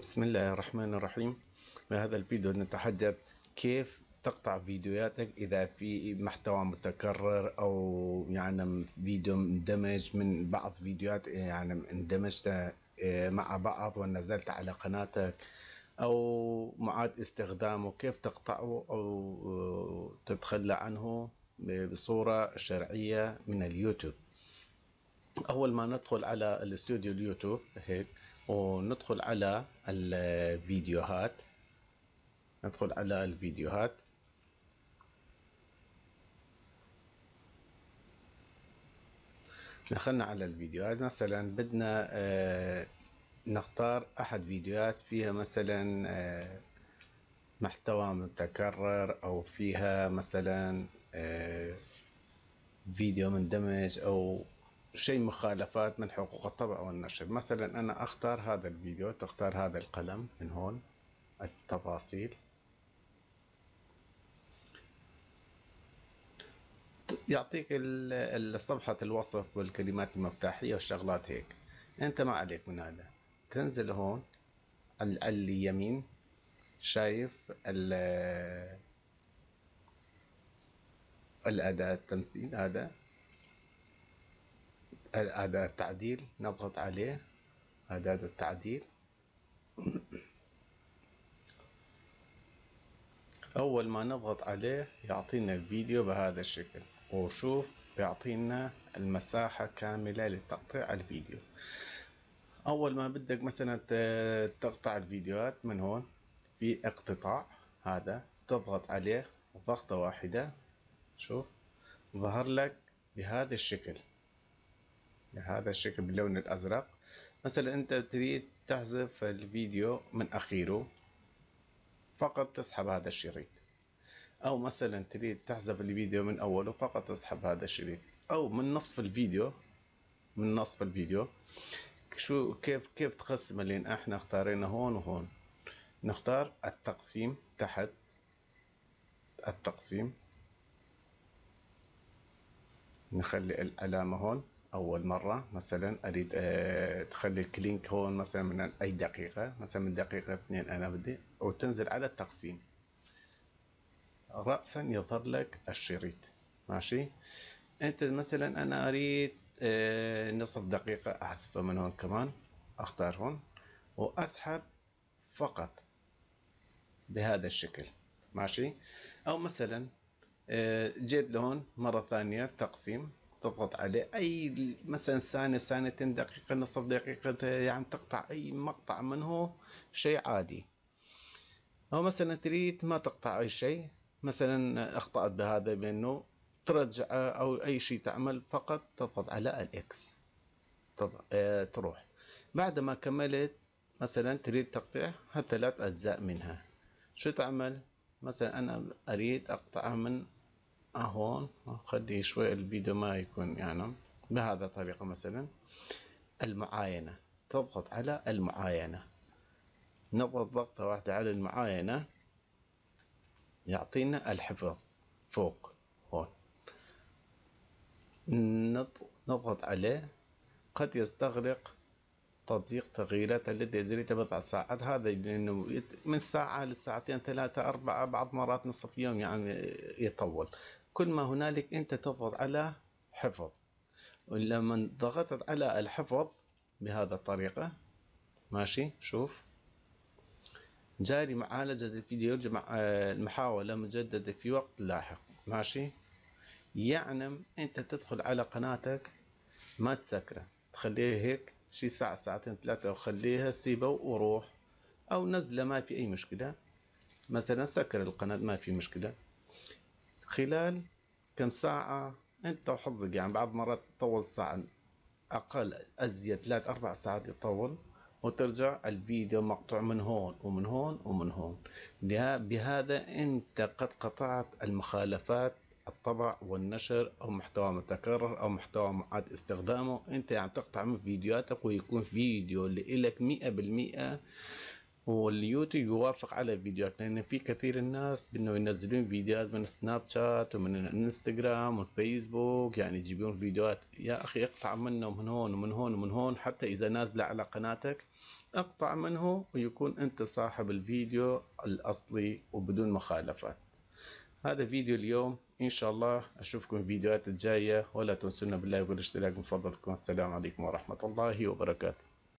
بسم الله الرحمن الرحيم. بهذا الفيديو نتحدث كيف تقطع فيديوهاتك إذا في محتوى متكرر أو يعني فيديو مندمج من بعض فيديوهات، يعني اندمجت مع بعض ونزلت على قناتك أو معاد استخدامه، كيف تقطعه أو تتخلى عنه بصورة شرعية من اليوتيوب. أول ما ندخل على الاستوديو اليوتيوب هيك وندخل على الفيديوهات، ندخل على الفيديوهات، دخلنا على الفيديوهات. مثلا بدنا نختار أحد فيديوهات فيها مثلا محتوى متكرر أو فيها مثلا فيديو مندمج أو شيء مخالفات من حقوق الطبع والنشر. مثلا أنا أختار هذا الفيديو، تختار هذا القلم من هون التفاصيل، يعطيك صفحة الوصف والكلمات المفتاحية والشغلات هيك. أنت ما عليك من هذا، تنزل هون على اليمين، شايف الأداة التمثيل، هذا أداة التعديل، نضغط عليه أداة التعديل. أول ما نضغط عليه يعطينا الفيديو بهذا الشكل، وشوف بيعطينا المساحة كاملة لتقطيع الفيديو. أول ما بدك مثلا تقطع الفيديوهات من هون في اقتطاع، هذا تضغط عليه ضغطة واحدة، شوف ظهر لك بهذا الشكل، بهذا الشكل باللون الأزرق. مثلا أنت تريد تحذف الفيديو من أخيره، فقط تسحب هذا الشريط، أو مثلا تريد تحذف الفيديو من أوله، فقط تسحب هذا الشريط، أو من نصف الفيديو، من نصف الفيديو. شو كيف تقسم؟ اللي احنا اختارينا هون وهون، نختار التقسيم تحت، التقسيم نخلي العلامة هون. أول مرة مثلا أريد تخلي الكلينك هون مثلا من أي دقيقة، مثلا من دقيقة 2 أنا بدي، وتنزل على التقسيم، رأسا يظهر لك الشريط. ماشي، أنت مثلا أنا أريد نصف دقيقة أحذفه من هون كمان، أختار هون وأسحب فقط بهذا الشكل. ماشي، أو مثلا جيت لهون مرة ثانية تقسيم، تضغط عليه أي مثلا ثانية، ثانيتين، دقيقة، نصف دقيقة، يعني تقطع أي مقطع منه شيء عادي. أو مثلا تريد ما تقطع أي شيء، مثلا أخطأت بهذا بأنه ترجع أو أي شيء تعمل، فقط تضغط على الإكس تروح. بعد ما كملت مثلا تريد تقطيع هالثلاث أجزاء منها، شو تعمل؟ مثلا أنا أريد أقطعها من هون، خلي شوي الفيديو ما يكون يعني بهذا الطريقة. مثلا المعاينة، تضغط على المعاينة، نضغط ضغطة واحدة على المعاينة، يعطينا الحفظ فوق هون، نضغط عليه. قد يستغرق تطبيق تغييرات التي أجريتها بضع ساعات، هذا لأنه من ساعة لساعتين 3 4، بعض مرات نصف يوم يعني يطول. كل ما هنالك أنت تضغط على حفظ، ولما ضغطت على الحفظ بهذا الطريقة، ماشي، شوف جاري معالجة الفيديو، يرجع المحاولة مجددة في وقت لاحق. ماشي، يعني أنت تدخل على قناتك ما تسكره، تخليها هيك شي ساعة ساعتين 3، وخليها سيبه وروح، أو نزله ما في أي مشكلة. مثلا سكر القناة ما في مشكلة، خلال كم ساعة أنت وحظك، يعني بعض مرات تطول ساعة أقل أزيد 3 4 ساعات يطول، وترجع الفيديو مقطوع من هون ومن هون ومن هون. بهذا أنت قد قطعت المخالفات الطبع والنشر أو محتوى متكرر أو محتوى معاد استخدامه. أنت يعني تقطع من فيديوهاتك ويكون فيديو لإلك 100% واليوتيوب يوافق على فيديوهات، لأن في كثير الناس بأنه ينزلون فيديوهات من سناب شات ومن الانستغرام والفيسبوك، يعني يجيبون فيديوهات. يا أخي اقطع منه من هون ومن هون ومن هون، حتى إذا نازلة على قناتك اقطع منه ويكون أنت صاحب الفيديو الأصلي وبدون مخالفات. هذا فيديو اليوم، إن شاء الله أشوفكم الفيديوهات الجاية، ولا تنسونا باللايك والاشتراك من فضلكم. السلام عليكم ورحمة الله وبركاته.